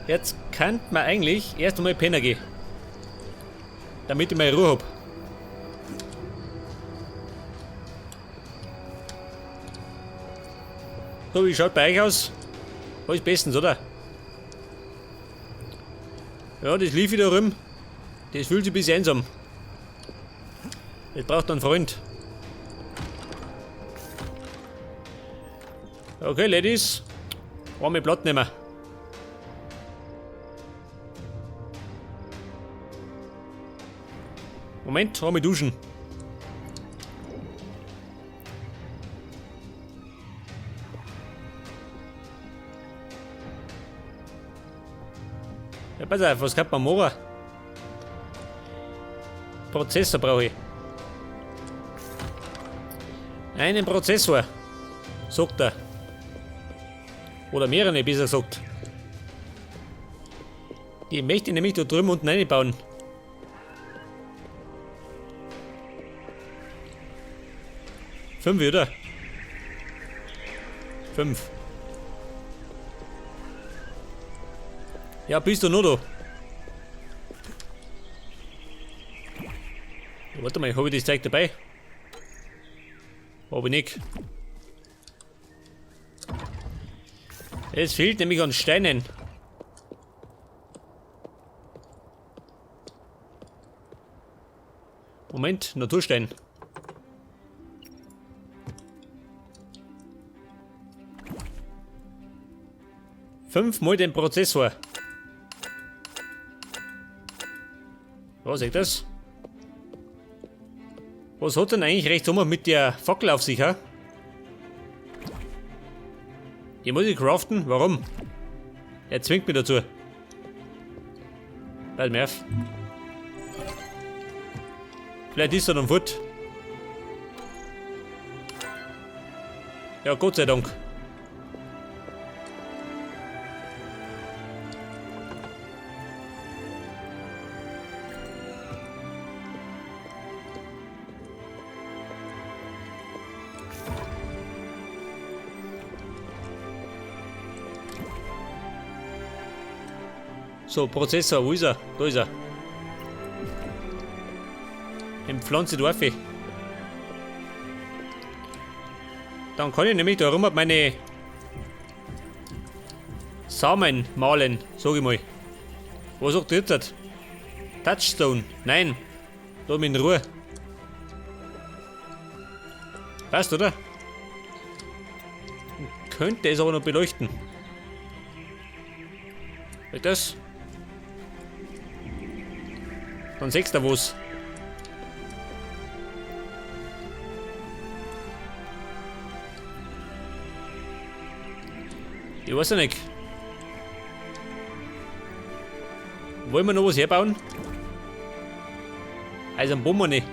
Jetzt könnte man eigentlich erst einmal pennen gehen. Damit ich meine Ruhe hab. So, wie schaut bei euch aus? Alles bestens, oder? Ja, das lief wieder rum. Das fühlt sich ein bisschen einsam. Das braucht einen Freund. Okay, Ladies. Warme Blatt nehmen. Moment, warme duschen. Ja, pass auf, was kann man machen? Prozessor brauche ich. Einen Prozessor, sagt er. Oder mehrere, besser gesagt. Die möchte ich nämlich da drüben unten reinbauen. 5, oder? 5. Ja, bist du noch da? Ja, warte mal, hab ich das Zeug dabei? Hab ich nicht. Es fehlt nämlich an Steinen. Moment, Naturstein. 5-mal den Prozessor. Was ist das? Was hat denn eigentlich rechts oben mit der Fackel auf sich, ha? Die muss ich craften? Warum? Er zwingt mich dazu. Pass mir auf. Vielleicht ist er dann fort. Ja, Gott sei Dank. So, Prozessor, wo ist er? Da ist er. Im Pflanze-Dorfe. Dann kann ich nämlich da rum meine Samen malen, sag ich mal. Was sagt der jetzt? Touchstone. Nein. Lass mich in Ruhe. Passt, oder? Könnte es aber noch beleuchten. Geht das? Dann sechst du was. Ich weiß ja nicht. Wollen wir noch was herbauen? Also ein Bomber nicht.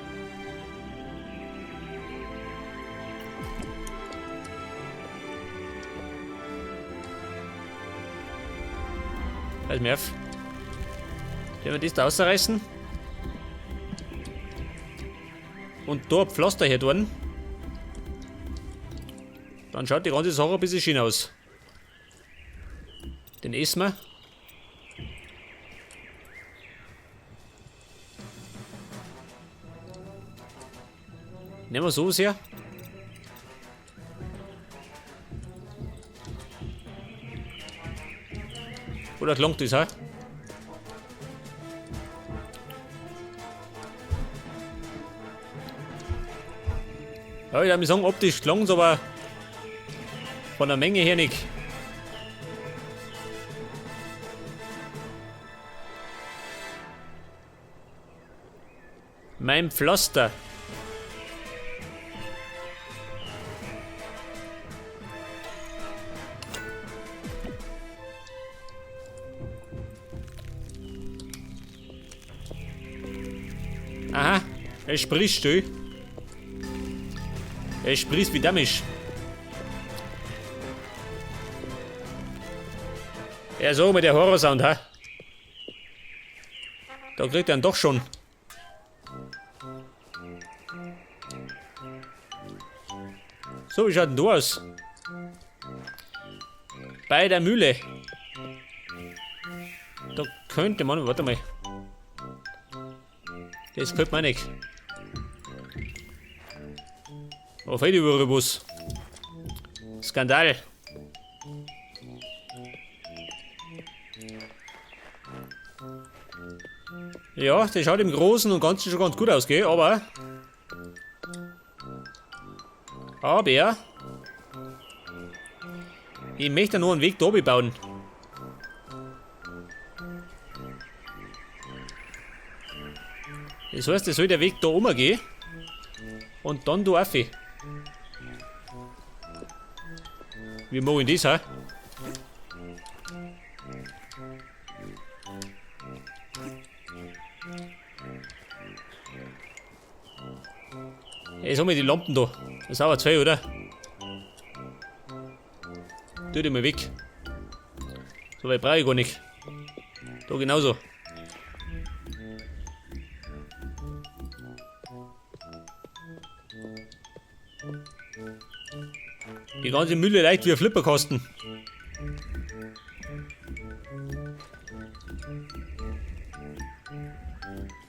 Pass mir auf. Können wir das da rausreißen? Und da ein Pflaster her tun. Dann schaut die ganze Sache ein bisschen schön aus. Den essen wir. Nehmen wir sowas her. Oder klangt das, hä? Ja, ich würde sagen, optisch klang's, aber von der Menge her nicht. Mein Pflaster. Aha, er spricht still. Er sprießt wie Damisch. Ja, so mit der Horror-Sound, ha? Da kriegt er ihn doch schon. So, wie schaut denn du aus? Bei der Mühle. Könnte man, warte mal. Das könnte man nicht. Da fehlt überall was. Skandal. Ja, das schaut im Großen und Ganzen schon ganz gut aus, gell? Aber. Aber. Ich möchte nur einen Weg da bauen. Das heißt, es soll der Weg da oben gehen. Und dann da rauf. Wie mache ich das, hä? Jetzt haben wir die Lampen da. Das ist aber zwei, oder? Tu die mal weg. So weit brauche ich gar nicht. Da genauso. Die ganze Mülle leicht wie ein Flipperkasten.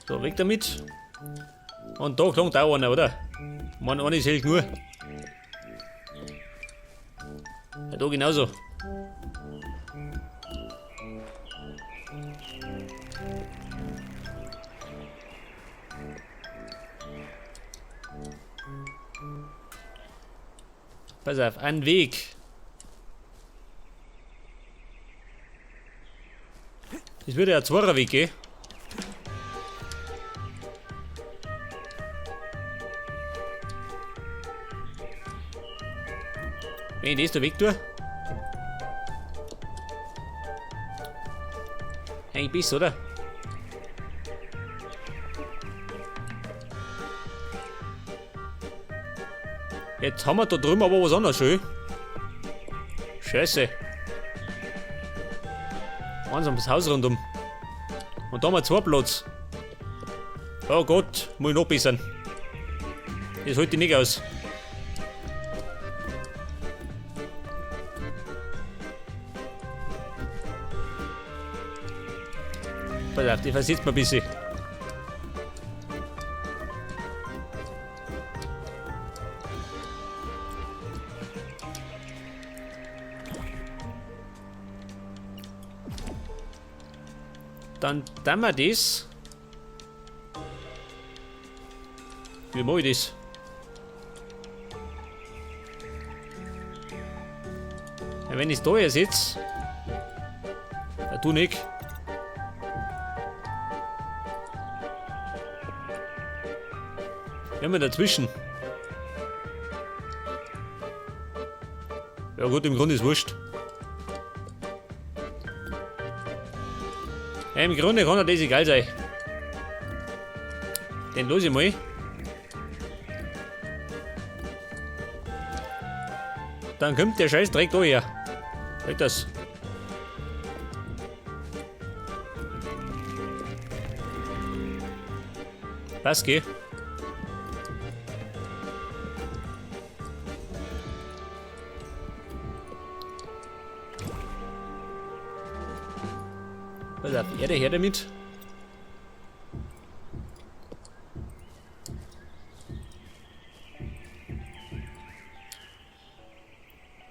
So, weg damit. Und da klangt auch einer, oder? Man, einer ist hell nur. Ja, da genauso. Pass auf, ein Weg. Das wird ja ein zweiter Weg, gell? Wenn ich das da weg tue. Eigentlich besser, oder? Jetzt haben wir da drüben aber was anderes schön. Scheiße. Eins ums Haus rundum. Und da haben wir zwei Platz. Oh Gott, muss ich noch bessern. Das hält ich nicht aus. Pass auf, die versetzt mir ein bisschen. Dann tun wir das. Wie mach ich das? Ja, wenn ich da hier sitze. Ja, du nicht. Wir haben ja dazwischen. Ja gut, im Grunde ist wurscht. Ja, im Grunde kann das egal sein. Den los ich mal. Dann kommt der Scheiß Dreck da her. Halt das. Passt, gell? Pass auf, Erde her damit.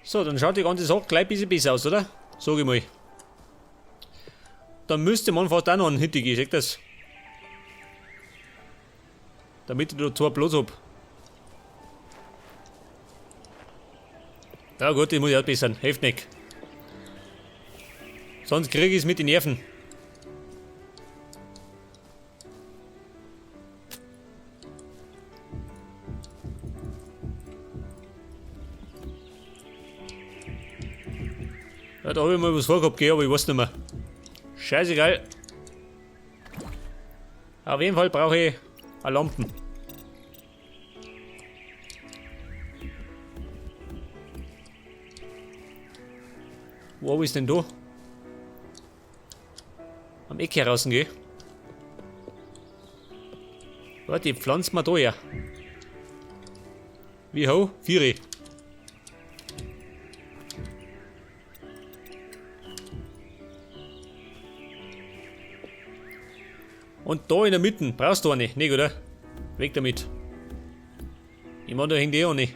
So, dann schaut die ganze Sache gleich ein bisschen besser aus, oder? Sag ich mal. Dann müsste man fast auch noch einen Hinter gehen, seht das? Damit ich da zwei Platz hab. Ja gut, ich muss ja auch bessern, hilft nicht. Sonst krieg ich's mit den Nerven. Ja, da hab ich mal was vorgehabt, gell, aber ich weiß nicht mehr. Scheißegal. Auf jeden Fall brauche ich eine Lampen. Wo hab ich's denn da? Am Eck heraus, gell? Warte, die pflanzen wir da her. Wie hoch? 4. Und da in der Mitte, brauchst du eine, nicht, oder? Weg damit. Ich meine, da hängt eh eine.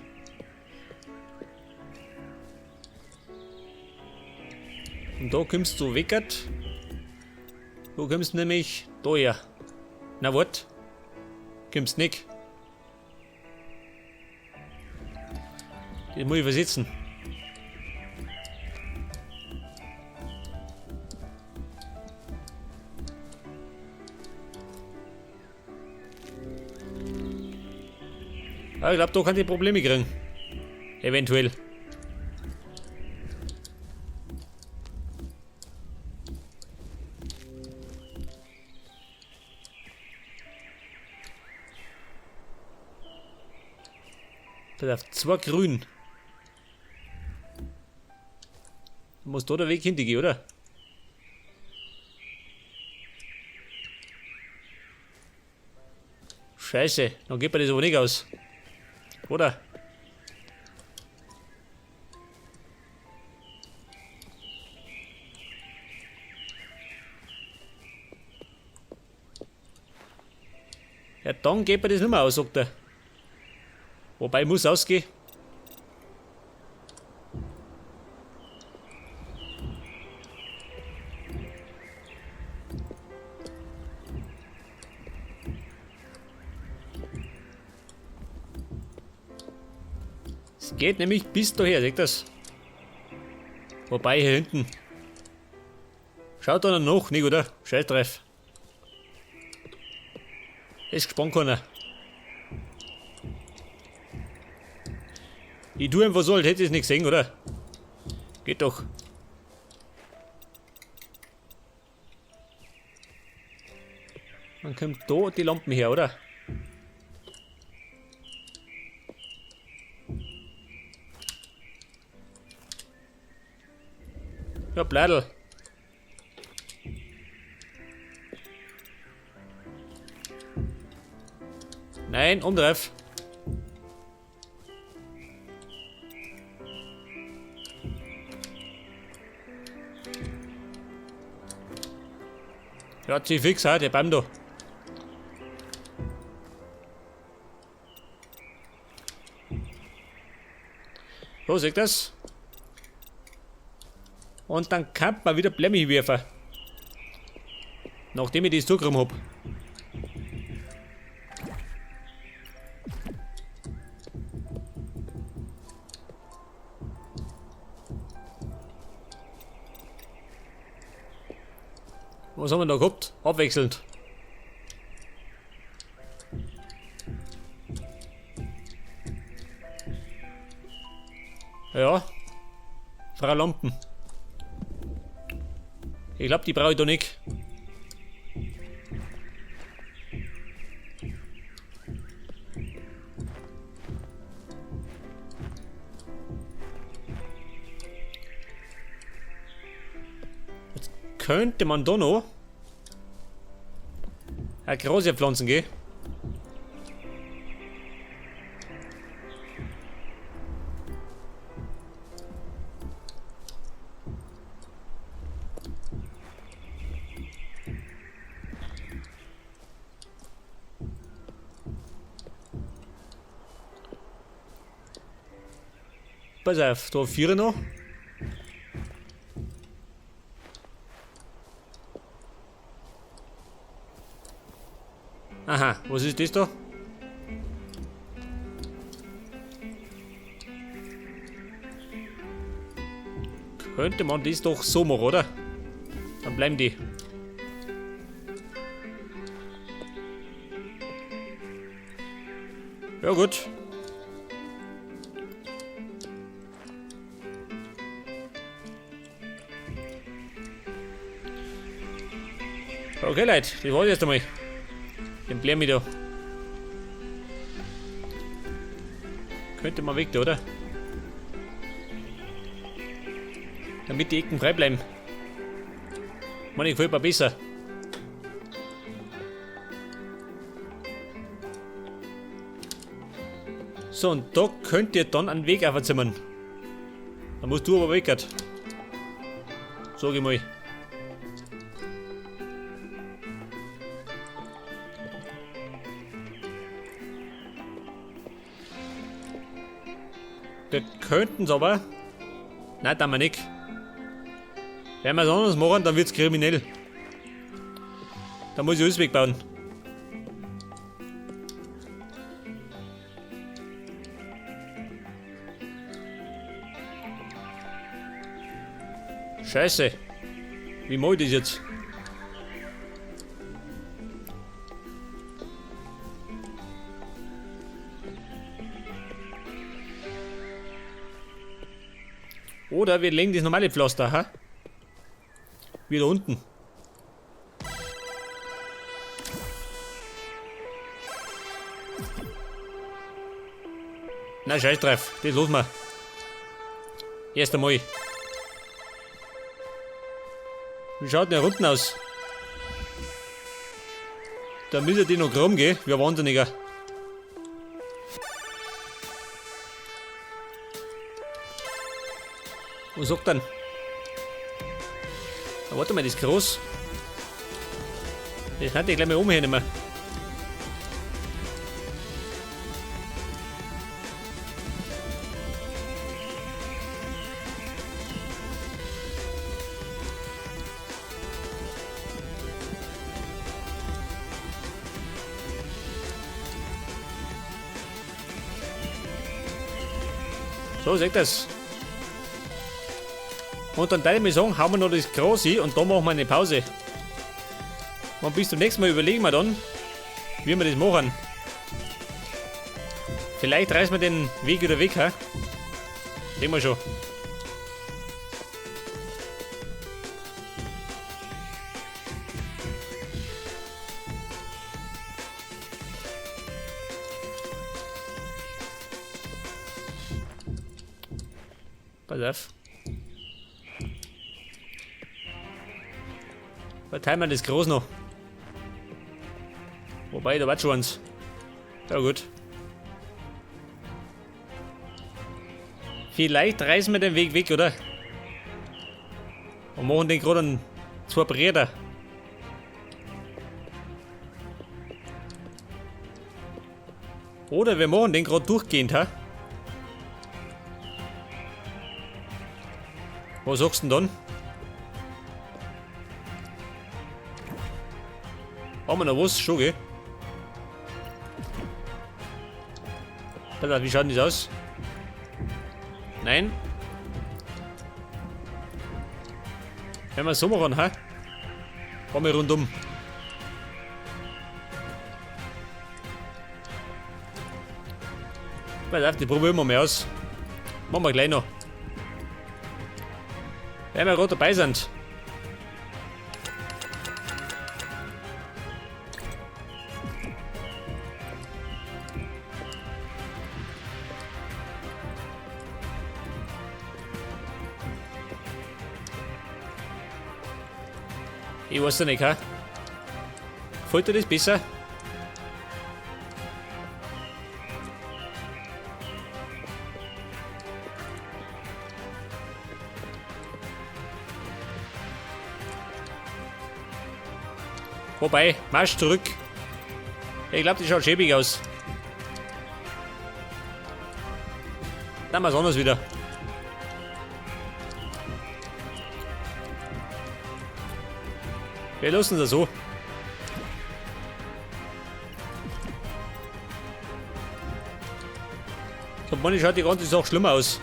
Und da kommst du weg. Du kommst nämlich da her. Na, wart. Kommst nicht. Das muss ich versetzen. Ah, ich glaub, da kann ich Probleme kriegen. Eventuell. Da darf zwei grün. Muss da der Weg hingehen, oder? Scheiße, dann geht mir das aber nicht aus. Oder? Ja, dann geht mir das nicht mehr aus, sagt er. Wobei, muss ausgehen. Es geht nämlich bis daher, seht das? Wobei, hier hinten. Schaut da noch, nicht, oder? Scheißdreif. Ist gespannt keiner. Ich tue einfach so, als hätte ich es nicht gesehen, oder? Geht doch. Dann kommt da die Lampen her, oder? Ja, Bladel. Nein, umdreif. Ja, zieh fix, ha, der Baum da. So, seht das? Und dann kann man wieder Blämme hinwerfen. Nachdem ich das zugeräumt hab. Was haben wir da gehabt? Abwechselnd. Ja. Frau Lampen. Ich glaub, die brauch ich da nicht. Jetzt könnte man da noch eine große Pflanzen gehen. Pass auf, da 4 noch. Aha, was ist das da? Könnte man das doch so machen, oder? Dann bleiben die. Ja gut. Okay, Leute, das war's erst einmal. Den bleiben wir da. Könnte man weg da, oder? Damit die Ecken frei bleiben. Meine, gefällt mir besser. So, und da könnt ihr dann einen Weg aufzimmern. Da musst du aber weg. Sag ich mal. Wir könnten es aber. Nein, da wir nicht. Wenn wir es anders machen, dann wird es kriminell. Da muss ich alles wegbauen. Scheiße. Wie mach ich das jetzt? Oder wir legen das normale Pflaster, ha? Wieder unten. Na, scheiß drauf. Das lassen wir. Erst einmal. Wie schaut denn der unten aus? Da müssen die noch krumm gehen, wie ein Wahnsinniger. Was sagt denn? Na, warte mal, das ist groß. Das kann ich gleich mal umhängen. So, seht das. Und dann teile ich mir sagen, hauen wir noch das Große und da machen wir eine Pause. Und bis zum nächsten Mal überlegen wir dann, wie wir das machen. Vielleicht reißen wir den Weg wieder weg, hä? Sehen wir schon. Pass auf. Verteilen wir das groß noch. Wobei, da war schon eins. Ja gut. Vielleicht reißen wir den Weg weg, oder? Und machen den gerade an zwei Bretter. Oder wir machen den gerade durchgehend, ha? Was sagst du denn dann? Haben wir noch was? Schon, gell? Pass auf, wie schaut denn das aus? Nein. Wenn wir so machen, hä? Fahren wir rundum. Pass auf, die probieren wir mal aus. Machen wir gleich noch. Wenn wir gerade dabei sind. Ich weiß ja nicht, hä? Gefällt dir das besser? Wobei, Marsch zurück. Ich glaub, die schaut schäbig aus. Dann mal's anders wieder. Wir lassen das so. So, manchmal schaut die ganze Sache schlimmer aus.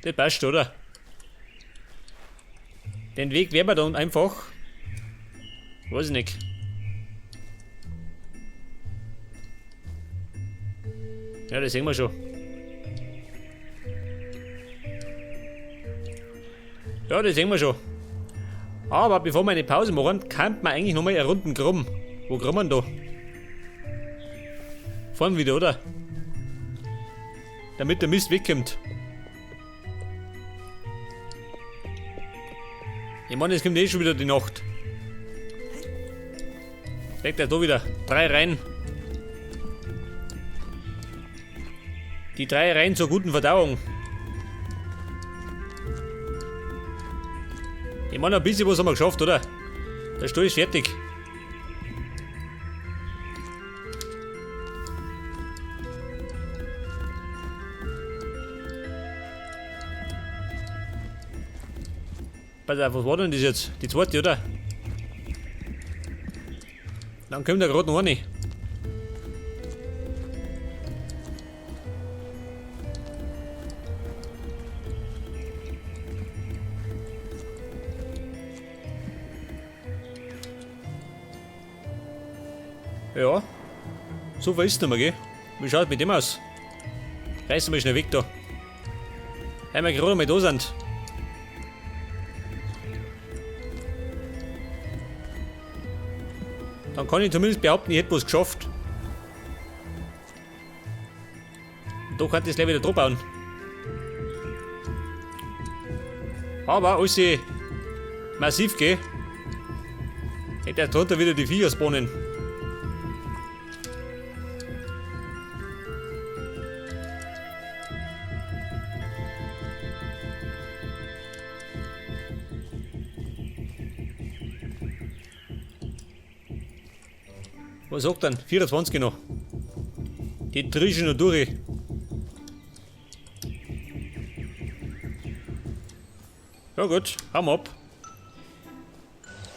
Das passt, oder? Den Weg werden wir dann einfach. Weiß ich nicht. Ja, das sehen wir schon. Ja, das sehen wir schon. Aber bevor wir eine Pause machen, kann man eigentlich nochmal eine Runden krumm. Wo krummen da? Fahren wieder, oder? Damit der Mist wegkommt. Ich meine, es kommt eh schon wieder die Nacht. Legt er da wieder. 3 rein. Die 3 rein zur guten Verdauung. Ich meine, ein bisschen was haben wir geschafft, oder? Der Stuhl ist fertig. Pass auf, was war denn das jetzt? Die zweite, oder? Dann kommt da gerade noch eine. Ja, so viel ist es nicht mehr, gell? Wie schaut mit dem aus? Reißen wir schnell weg da. Einmal gerade mal da sind. Dann kann ich zumindest behaupten, ich hätte was geschafft. Und da kann ich das gleich wieder drauf bauen. Aber alles massiv, gell? Hätte er drunter wieder die Viecher spawnen. Was sagt denn? 24 noch. Die trischen noch durch. Ja gut, hauen wir ab.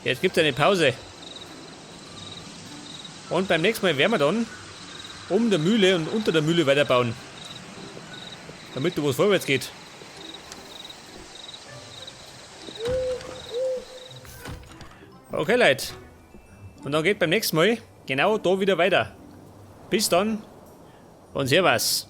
Jetzt gibt's eine Pause. Und beim nächsten Mal werden wir dann um der Mühle und unter der Mühle weiterbauen. Damit da was vorwärts geht. Okay, Leute. Und dann geht beim nächsten Mal genau da wieder weiter. Bis dann und Servus.